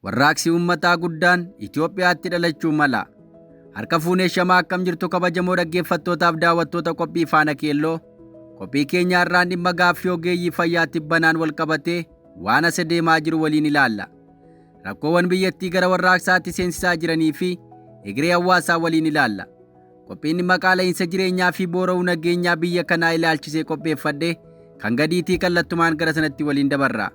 Warraaqsi uummataa guddaan Itoophiyaatti dhalachuu mala. Harka fuunee shamaa akkam jirtu kabajamoo dhaggeeffattootaaf daawwattoota qophii faana keelloo. Qophii keenya har'aan dhimma gaaffii ogeeyyii fayyaa tibbanaan wal qabatee waan as deemaa jiru waliin ilaalla. Rakkoowwan biyyattii gara warraaqsaatti seensisaa jiranii fi egeree hawaasaa waliin ilaalla. Qophiin dhimma qaala'insa jireenyaa fi boora'uu nageenyaa biyya kanaa ilaalchisee qopheeffadhe kan gadiitii kallattumaan gara sanatti waliin dabarra.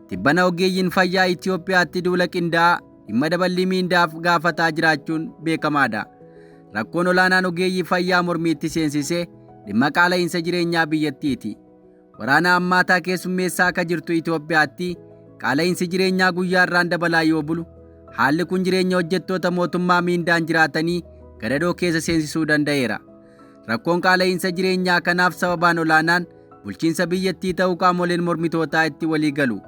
Tibbana ogeeyyiin fayyaa Itoophiyaatti duula qindaa'aa dhimma daballii miindaaf gaafataa jiraachuun beekamaadha. Rakkoon olaanaan ogeeyyii fayyaa mormiitti seensisee dhimma qaala'insa jireenyaa biyyattiiti. Waraana hammaataa keessummeessaa akka jirtu Itoophiyaatti qaala'insi jireenyaa guyyaa irraan dabalaa yoo bulu, haalli kun jireenya hojjettoota mootummaa miindaan jiraatanii gadadoo keessa seensisuu danda'eera. Rakkoon qaala'insa jireenyaa kanaaf sababaan olaanaan bulchiinsa biyyattii ta'uu qaamoleen mormitootaa itti walii galu.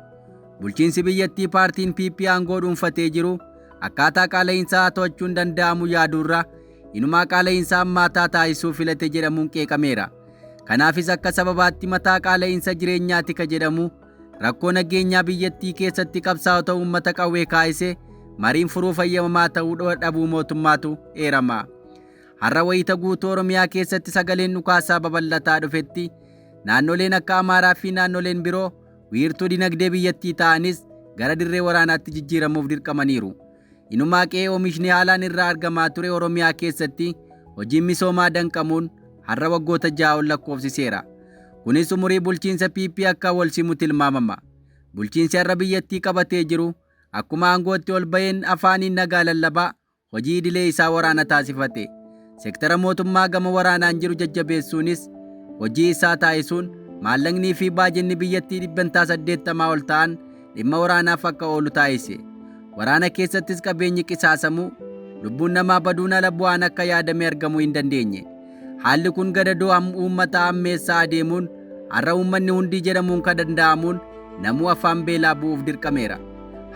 Bulchiinsi biyyattii paartiin PP aangoo dhuunfatee jiru akkaataa qaala'insaa to'achuun danda'amu yaaduurra inumaa qaala'insa hammaataa taasisuu filate jedhamuun qeeqameera. Kanaafis akka sababaatti mataa qaala'insa jireenyaati ka jedhamu rakkoo nageenyaa biyyattii keessatti qabsaa'ota uummata qawwee kaayise mariin furuu fayyamamaa ta'uu dhabuu mootummaatu eerama. Har'a wayita guutuu Oromiyaa keessatti sagaleen dhukaasaa babal'ataa dhufetti naannoleen akka Amaaraa fi naannoleen biroo wiirtuu dinagdee biyyattii ta'anis gara dirree waraanaatti jijjiiramuuf dirqamaniiru. Inumaa qe'ee oomishni haalaan irraa argamaa ture Oromiyaa keessatti hojiin misoomaa danqamuun har'a waggoota 6 ol lakkoofsiseera. Kunis umurii bulchiinsa PP akka wal simu tilmaamama. Bulchiinsi har'a biyyattii qabatee jiru akkuma aangootti ol ba'een afaaniin nagaa lallabaa hojii idilee isaa waraana taasifate. Seektara mootummaa gama waraanaan jiru jajjabeessuunis hojii isaa taasisuun maallaqnii fi baajenni biyyattii 80% ol ta'an dhimma waraanaaf akka oolu taasise. Waraana keessattis qabeenyi qisaasamuu, lubbuun namaa baduun ala bu'aan akka yaadame argamuu hin dandeenye. Haalli kun gadadoo uummata hammeessaa adeemuun har'a uummanni hundi jedhamuun kan danda'amuun namuu afaan beelaa bu'uuf dirqameera.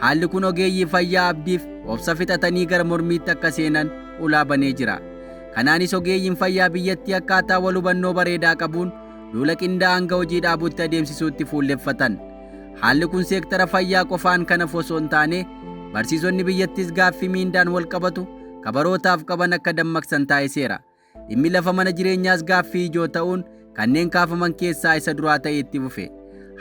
Haalli kun ogeeyyii fayyaa abdiif obsa fixatanii gara mormiitti akka seenan ulaa banee jira. Kanaanis ogeeyyiin fayyaa biyyattii akkaataa wal hubannoo bareedaa qabuun duula qindaa'aa hanga hojii dhaabuutti adeemsisuutti fuulleffatan. Haalli kun seektara fayyaa qofaan kan hafu osoo hin taane barsiisonni biyyattiis gaaffii miindaan wal qabatu kabarootaaf qaban akka dammaqsan taasiseera. Dhimmi lafa mana jireenyaas gaaffii ijoo ta'uun kanneen kaafaman keessaa isa duraa ta'ee itti fufe.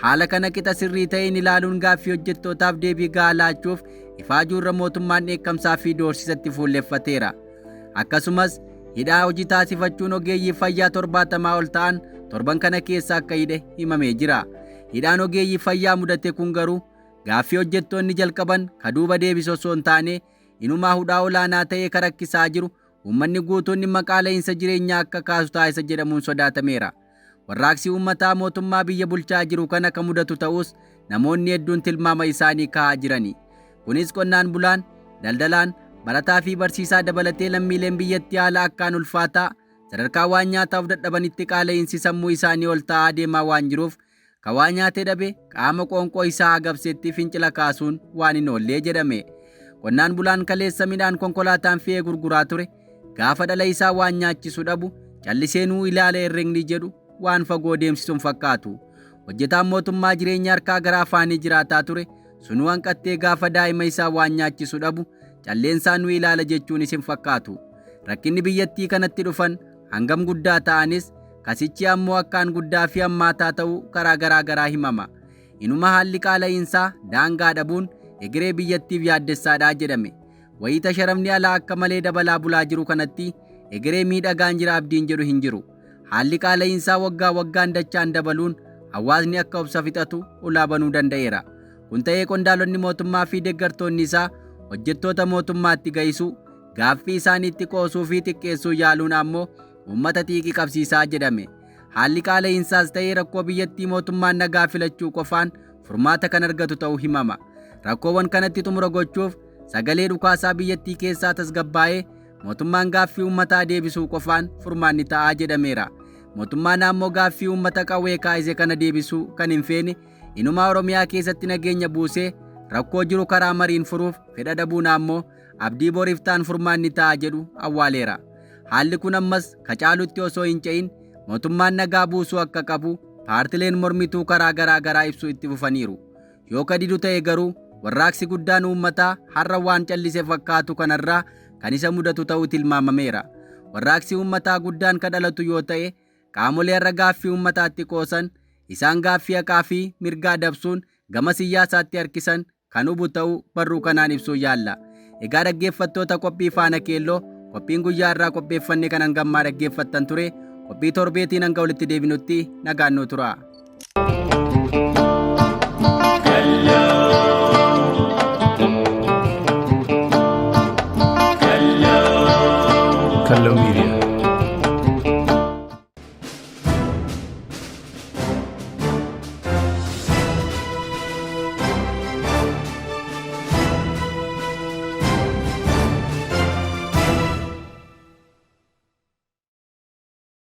Haala kana qixa sirrii ta'een ilaaluun gaaffii hojjettootaaf deebii gahaa laachuuf ifaajuurra mootummaan dheekkamsaa fi doorsisatti fuulleffateera. Akkasumas hidhaa hojii taasifachuun ogeeyyii fayyaa 70 ol ta'an torban kana keessa akka hidhe himamee jira. Hidhaan ogeeyyii fayyaa mudate kun garuu gaaffii hojjettoonni jalqaban ka duuba deebisu osoo hin taane inumaa hudhaa olaanaa ta'ee ka rakkisaa jiru uummanni guutuun dhimma qaala'insa jireenyaa akka kaasu taasisa jedhamuun sodaatameera. Warraaqsi uummataa mootummaa biyya bulchaa jiru kana ka mudatu ta'us namoonni hedduun tilmaama isaanii kaa'aa jirani. Kunis qonnaan bulaan, daldalaan, barataa fi barsiisaa dabalatee lammiileen biyyattii haala akkaan ulfaataa sadarkaa waan nyaataaf dadhabanitti qaala'insi sammuu isaanii ol ta'aa deemaa waan jiruuf ka waa nyaatee dhabe qaama qoonqoo isaa agabsetti fincila kaasuun waan hin oollee jedhame. Qonnaan bulaan kaleessa midhaan konkolaataan fe'ee gurguraa ture gaafa dhala isaa waan nyaachisu dhabu callisee nuu ilaala herregni jedhu waan fagoo deemsisu hin fakkaatu. Hojjetaan mootummaa jireenya harkaa gara afaanii jiraataa ture sunuu hanqattee gaafa daa'ima isaa waan nyaachisu dhabu calleensaa nu ilaala jechuunis hin fakkaatu. Rakkinni biyyattii kanatti dhufan hangam guddaa ta'anis kasichi ammoo akkaan guddaa fi hammaataa ta'uu karaa garaa garaa himama. Inuma haalli qaala'iinsaa daangaa dhabuun egeree biyyattiif yaaddessaadhaa jedhame. Wayita sharafni alaa akka malee dabalaa bulaa jiru kanatti egeree miidhagaan jira abdiin jedhu hin jiru. Haalli qaala'iinsaa waggaa waggaan dachaan dabaluun hawaasni akka obsa fixatu ulaa banuu danda'eera. Kun ta'ee qondaalonni mootummaa fi deeggartoonni isaa hojjettoota mootummaatti ga'isuu, gaaffii isaaniitti qoosuu fi xiqqeessuu yaaluun ammoo uummata xiiqii qabsiisaa jedhame. Haalli qaala'iinsaas ta'ee rakkoo biyyattii mootummaan nagaa filachuu qofaan furmaata kan argatu ta'uu himama. Rakkoowwan kanatti xumura gochuuf sagalee dhukaasaa biyyattii keessaa tasgabbaa'ee mootummaan gaaffii uummataa deebisuu qofaan furmaanni ta'aa jedhameera. Mootummaan ammoo gaaffii uummata qawwee kaayise kana deebisuu kan hin feene inumaa Oromiyaa keessatti nageenya buusee rakkoo jiru karaa mariin furuuf fedha dhabuun ammoo abdii boriif ta'an furmaanni ta'a jedhu awwaaleera. Haalli kun ammas ka caalutti osoo hin ce'in mootummaan nagaa buusuu akka qabu paartileen mormituu karaa garaa garaa ibsuu itti fufaniiru. Yoo ka didu ta'e garuu Warraaqsi guddaan uummataa har'a waan callise fakkaatu kanarraa kan isa mudatu ta'uu tilmaamameera. Warraaqsi uummataa guddaan kan dhalatu yoo ta'e, qaamolee har'a gaaffii uummataatti qoosan, isaan gaaffii haqaa fi mirgaa dabsuun gama siyaasaatti harkisan kan hubu ta'uu barruu kanaan ibsuu yaalla. Egaa dhaggeeffattoota qophii Faana Keelloo, qophiin guyyaa irraa qopheeffanne kan hangammaa dhaggeeffattan ture. Qophii torbeetiin hanga walitti deebinutti nagaan nuu tura. Kalloo Miidiyaa.